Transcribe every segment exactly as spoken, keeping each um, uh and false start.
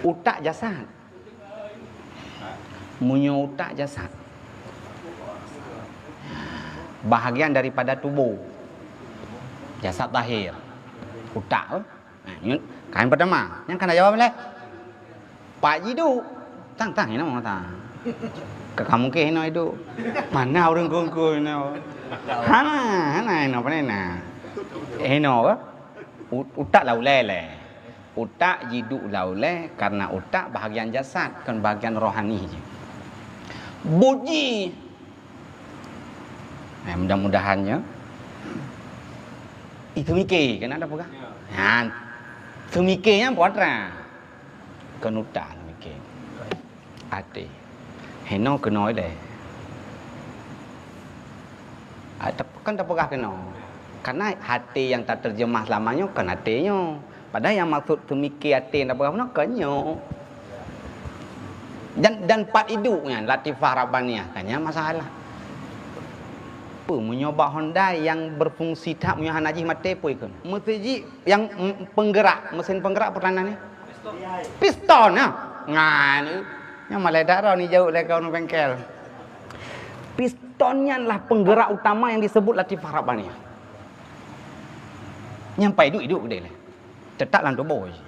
Utak jasad. Meunyoe utak jasad, bahagian daripada tuboh. Jasad zahir. Utak tu. Nah, nyoe, kain pertama. Nyang kana jawab lé. Pat jiduek. Tang, tang, inoe, tang. Ka, ka mungken inoe iduek. Mana ureueng kungku inoe? Hana, hana inoe, pane na. Inoe, u-, utak lau lé lé. Utak jiduek lau lé karena utak bahagian jasad, kon bahagian rohani jih. Buet jih. Eh, mudah-mudahan nyoe itu mikir, kan ada peugah. Ha, seumiké nyan putra. Kon utak seumiké. Até. Hinoe keunoe deh. Ah, tep-, kan tapeugah keunoe. Karena hati yang taterjemah selama nyoe kon até nyoe. Padahai nyang maksud seumiké até nyang tapeugah bunoe kon nyoe. Dan, dan pat iduek nyan, latifah rabbaniyah, kan nyan masalah. Peue meunyoe bak Honda nyang berfungsi that, meunyoe hana jih maté peue ikheun? Meusti jih nyang, mm, penggerak, mesin penggerak peue nan nyan? Piston, nah. Ngan, nyang malaikat roh neujaweueb lé kawan bengkel. Piston nyan lah penggerak utama yang disebut latifah rabbaniyah. Nyang pat iduek, iduek keudeh lé. Tetap lam tuboh jih.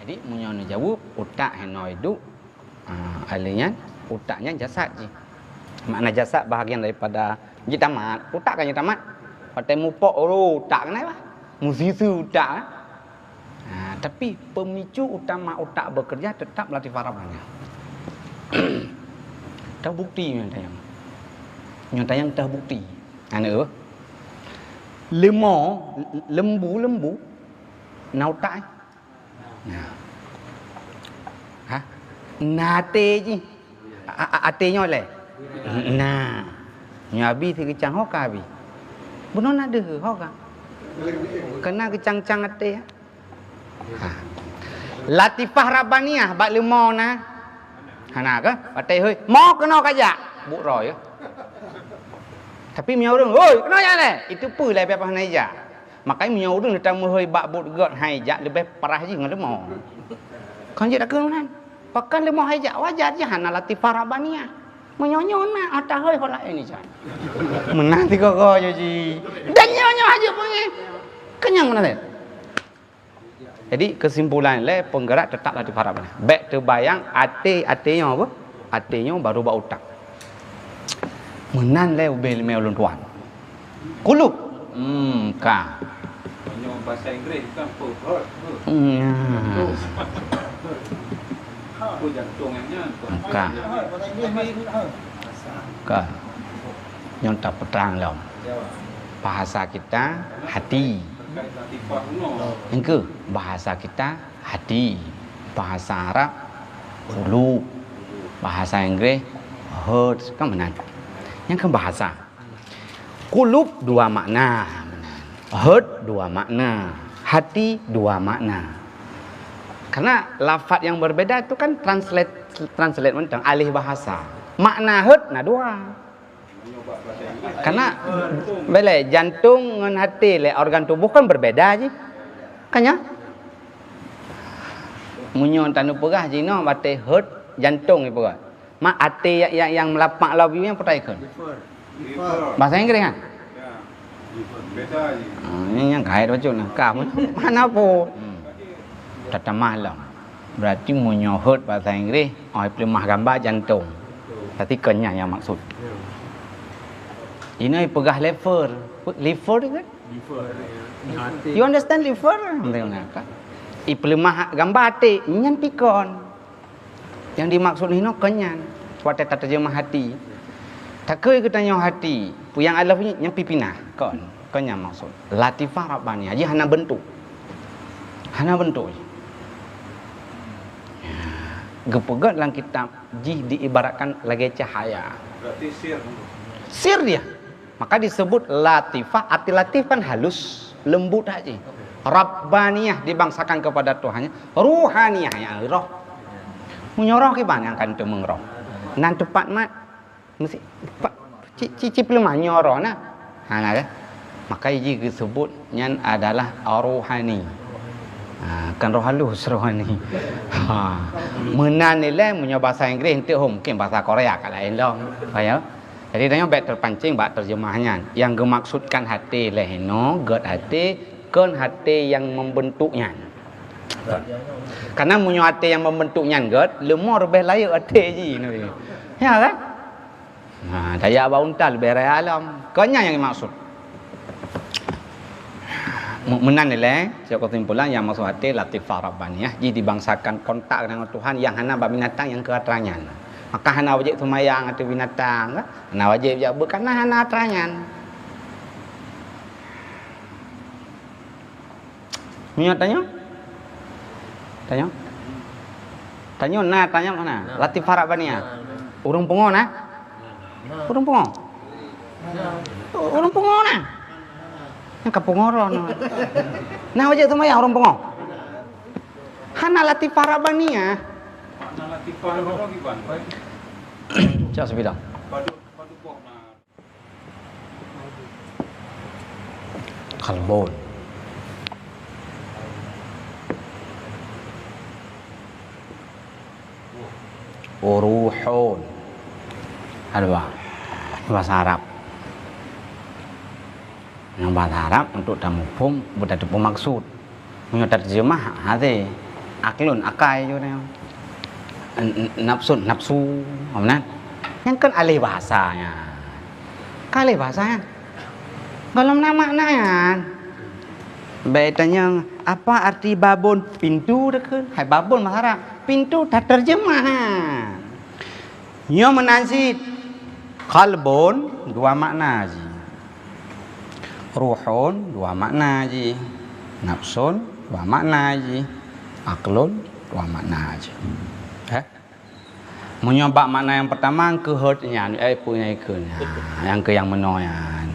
Jadi, meunyoe neujaweueb, utak hinoe iduek, ah, alèh nyan, utak nyan jasad jih. Makna jasad bahagian daripada jitamat. Utak kan jitamat. Watèe mupok, oh, utak keunan bah. Musisi utak, kan? Ah, tapi pemicu utama utak bekerja tetap latifah rabbaniyah. Terbukti nyoe tanyong. Nyoe tanyong terbukti. Aneuk, leumo, lembu, lembu, na utak, eh? Na. Hah? Na até jih. A-, a-, até nyoe lé? Na. Nyoe abi sikeucang ho ka abi. Bunoe na deuh ho ka. Keunan keucang-cang até. Ha. Latifah rabbaniyah bak leumo na. Hana kah? Watèe hôi, mo keunoe kajak. Buet droe ya. Tapi meunyoe ureueng, "Hôi, keunoe jak lé." Itu peue lé pih hana ijak. Makanya meunyoe ureueng tameuhôi bak buet göt hai jak leubeh parah jih ngon leumo. Kon jeuet takheun meunan. Pakon leumo hai jak wajar jih hana latifah rabbaniyah. Meunyoe nyoe na ata hôi ho laén ijak. Meunan tiga-tiga jih. Dan nyoe nyoe hajat peungéh. Kenyang meunan lé. Jadi, kesimpulan lé penggerak tetap latifah rabbaniyah. Bèk teubayang até, até nyoe apa? Até nyoe baru bak utak. Meunan lé ubé leumé ulôn tuan. Kulub. Hmm, ka. Meunyoe bahasa Inggréh kan peue, heart, heart. Hmm, ya. Peue jantong nyan, nyan. Ka. Ka. Nyoe tapeutrang lom. Bahasa kita hati. Engke bahasa kita hati. Bahasa Arab qulub. Bahasa Inggréh heart. Kan meunan. Nyan kan bahasa. Qulub dua makna. Heart dua makna. Hati dua makna. Karena lafaz yang berbeda itu kan translate, translate mantong alih bahasa. Makna heart na dua. Karena, bèk lé, jantong ngon até lé organ tuboh kan berbeda jih. Kan nyan? Meunyoe taneuk peugah jinoe watèe heart, jantong jipeugah. Mak até nyang, nyang, nyang meulapak love you nyan peue takheun? Bahasa Inggréh kan? Ah, nyan, nyan kait bacut nah. Ka, mana pun. Hmm. Tatamah lom. Berarti meunyoe heart bahasa Inggréh, oh, ipeuleumah gamba jantong. Berarti kon nyan nyang maksud. Inoe peugah liver. Liver kan? You understand liver? Ipeuleumah gamba até, nyan pikon. Nyang dimaksud hinoe kon nyan, watèe tateurjeumah hati. Takheun geutanyoe hati, peue nyang I love you nyan pipinah, kon, kon nyan maksud. Latifah Rabbaniyah, jih hana beuntuk. Hana beuntuk jih. Geupeugah lam kitab jih diibaratkan lagèe cahaya. Berarti sir. Sir dia. Maka disebut latifah, arti latif kan halus, lembut hati. Rabbaniyah dibangsakan kepada Tuhannya, ruhaniyah nyang roh. Meunyoe roh kiban nyang kan teumeung roh. Nan teupat mat, meusti pa-, ci, ci, ci peuleumah nyoe roh na. Ha, na kan? Maka jih geusebut nyan adalah rohani. Ha, kan roh halus rohani. Ha. Meunan ilée meunyoe bahasa Inggréh eunteuk hom, mungkin bahasa Korea ka laén lom. Paham ya? Jadi tanyoe bék terpancing bak terjemah nyan. Yang geumaksudkan até lé hinoe, gét até, kon até nyang membentuk nyan. Karena meunyoe até nyang membentuk nyan gét, leumo leubeh layeuk até jih. Ya kan? Nah, tajak bak unta leubeh raya lom. Kon nyan nyang dimaksud. Mu-, meunan ilée, cok kesimpulan nyang maksud até latifah rabbaniyah, jih dibangsakan kontak dengan Tuhan nyang hana bak binatang nyang keu atra nyan. Maka hana wajéb seumayang ateueh binatang, kan? Hana wajéb jak beuet, karena hana atra nyan. Meunyoe tanyoe? Tanyoe? Tanyoe na, tanyoe mana? Latifah rabbaniyah. Ureuëng pungo na? Ureuëng pungo? Ureuëng pungo na? Nyang ka pungo roh na. Nah, wajéb seumayang ureuëng pungo. Hana latifah rabbaniyah. Cak sebilang. Qalbun. Ruhun. Ada bah. Bahasa Arab. Nyang bahasa Arab untuk tamuphom, buta teupeu maksud. Meunyoe tarjeumah, hase. Aklun, akai ju nyan. N-, n-, nafsun, nafsu. Meunan. Nyang kan alih bahasa nyan. Ka alih bahasa nyan. Gohlom na makna nyan. Bék tanyong, apa arti babun? Pintu takheun. Hai babun bahasa Arab. Pintu taterjemah nyan. Nyoe meunan cit. Qalbun dua makna jih. Ruhun dua makna jih. Nafsun dua makna jih. Aklun dua makna jih. Eh? Meunyoe bak makna nyang peurtama keuhot nyan, eh, peue nyang ikheun nyan, nyang keu nyang meunoe nyan.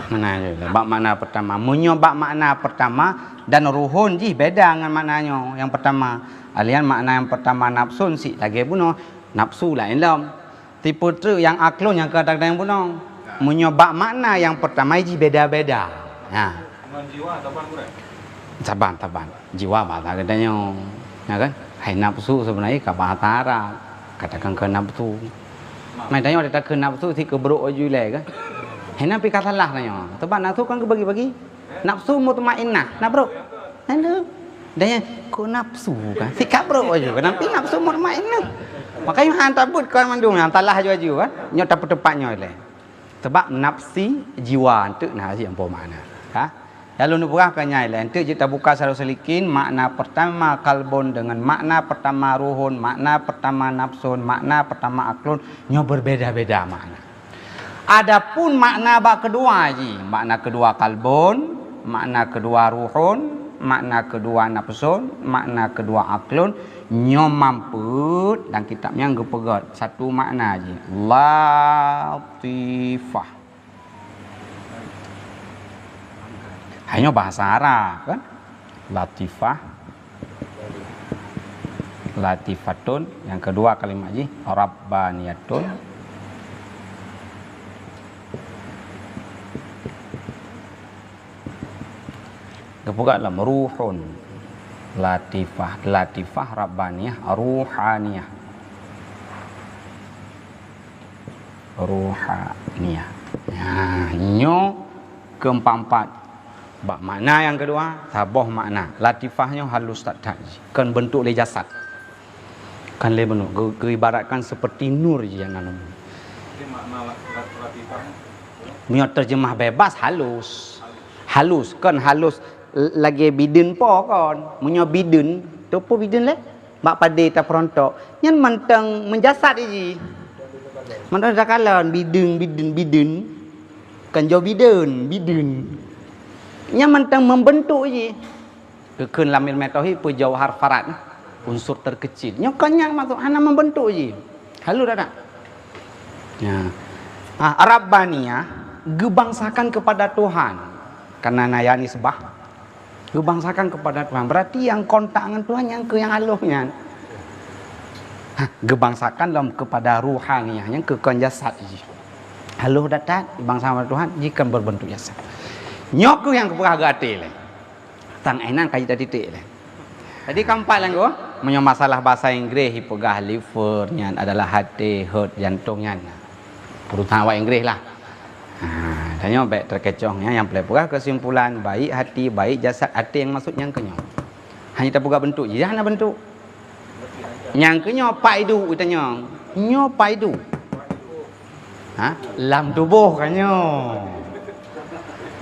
Meunan jih, bak makna peurtama. Meunyoe bak makna peurtama dan ruhun jih beda ngon makna nyoe nyang peurtama. Alian makna nyang peurtama nafsun sit lagée bunoe, nafsu laén lom. Tipe treuk nyang aklon nyang ka teudeungoe bunoe. Meunyoe bak makna nyang peurtama jih beda-beda. Ha. Ngon jiwa saban gurée? Saban, saban. Jiwa bahasa geutanyoe. Ya kan? Hai nafsu sebenarnya ka bahasa Arab. Katakan ke nafsu. Mai tanyoe katakan nafsu sit keu brok aju ilée kan? Hai na pih ka salah tanyoe. Sebab nafsu kan geubagi-bagi. Nafsu mutmainnah, na brok? Hana. Dan nyang keu nafsu kan, sit ka brok aju kan, tapi nafsu mutmainnah. Makanya han tabeuet kon mandum nyang salah aju-aju kan. Nyoe tapeutepat nyoe ilée. Sebab nafsi jiwa eunteuk na sit ampoh makna. Ha? Lalu neupeugah keu nyan ilée, eunteuk jeuet tabuka saru seulikin, makna peurtama kalbun deungon makna peurtama ruhun, makna peurtama nafsun, makna peurtama aklun, nyoe berbeda-beda makna. Adapun makna bak keudua jih, makna keudua kalbun, makna keudua ruhun, makna keudua nafsun, makna keudua aklun, nyoe mampeut dan kitab nyang geupeugét satu makna jih, latifah. Hai nyoe bahasa Arab kan? Latifah. Latifatun, nyang keudua kalimat jih, rabbaniyatun. Geupeugah lom ruhun, latifah, latifah rabbaniyah, ruhaniyah. Ruhaniyah. Nah, nyoe keumpat-empat. Bak makna nyang keudua, saboh makna. Latifah nyoe halus that-that jih. Kon beuntuk lé jasad. Kon lé beuntuk. Geu-, geuibaratkan seperti nur jih nyang na. Meunyoe terjemah bebas, halus. Halus. Kon halus l-, lagée bideun po kon. Meunyoe bideun, tu peue bideun lé? Bak padé tapeurontok, nyan mantong meujasat jih. Mantong takalon, bideung, bideun, bideun. Kan jauh bideun, bideun. Nyan mantong membentuk jih. Geukheun lam ilmu tauhid peujauhar farad, unsur terkecil. Nyoe kon nyan maksud hana membentuk jih. Halus dak? Ya. Ah, Rabbaniyah geubangsakan kepada Tuhan. Karena na ya nisbah. Geubangsakan kepada Tuhan. Berarti nyang kontak ngon Tuhan nyang keu nyang halôh nyan. Ha, geubangsakan lom kepada ruhaniyah, nyang keu kon jasad jih. Halôh that-that, bangsa ngon Tuhan, jih kon berbentuk jasad. Nyoe keuh nyang geupeugah geuaté lé. Tang inan ka jitatitik lé. Jadi keempat lé, Ngku, meunyoe masalah bahasa Inggréh ipeugah liver nyan adalah hati, heart, jantong nyan. Urusan awak Inggréh lah. Ha, tanyoe bék teukecoh nyan, nyang peureulée peugah keusimpulan, baik hati, baik jasad, hati nyang maksud nyang keunyoe. Hanya tapeugah bentuk jih, hana bentuk. Nyang keunyoe pat iduek geutanyoe. Nyoe pat iduek. Ha? Lam tuboh ka nyoe.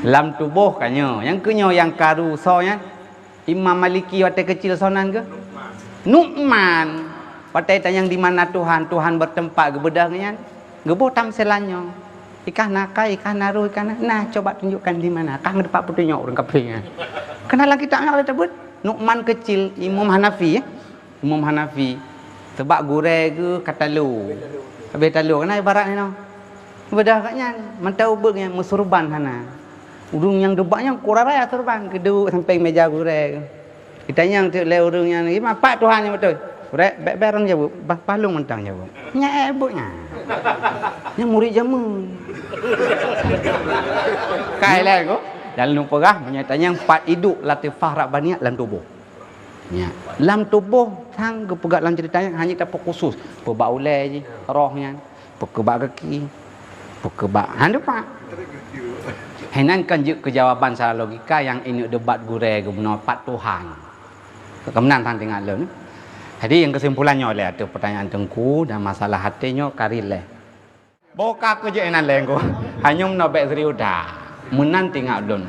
Lam tuboh ka nyoe. Nyang keunyoe nyang karu soe nyan? Imam Maliki watée keucil soe nan geuh? Nu'man. Watée tanyong di mana Tuhan, Tuhan bertempat geubeudôh nyan. Geuboh tamsilan nyoe. Ikah na kai, ikah na roh, ikah na, na, coba tunjukkan di mana. Kah geuteupeu peutunyok ureuëng kafé nyan. Keunalan kitab nyan oleh teubeuet. Nu'man keucil, Imam Hanafi, eh. Imam Hanafi, teubak gurée geuh ka talo. Habéh talo, kana ibarat nyoe. Beudôh gobnyan, mantong ubeut nyan meusurban hana. Ureuëng nyang deubak nyan kurarai surban, geuduek sampéng méja gurée geuh. Itanyong teuk lé ureuëng nyan, "Gimana, pat Tuhan nyang beutôi?" "Gurée, bék-bék rang jaweueb, bah palong mantong jaweueb." Nyan ék buet nyan. Nyan murit jameun. Kai lé ko. Dan lôn peugah, meunyoe tanyong pat iduek latifah Rabbaniyah lam tuboh. Nya, lam tuboh sang geupeugah lam cerita nyan hanya tapeu khusus, peubak ulée jih, roh nyan, peukeubat gaki, peukeubat han teupeu. Hainan kan jeuet keu jawaban secara logika nyang ineuk debat gurée geubunoe pat Tuhan. Keumeunang tan teuingat lôn. Jadi nyang keusimpulan nyoe lé ateueh pertanyaan Teungku dan masalah até nyoe ka rilée. Boh ka keu jeuet inan lé ko. Hanyum na bék serius that. Meunan teuingat lôn.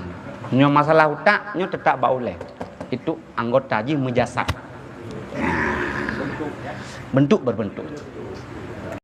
Nyoe masalah utak, nyoe teutap bak ulée. Itu anggota jih meujasad. Bentuk berbentuk.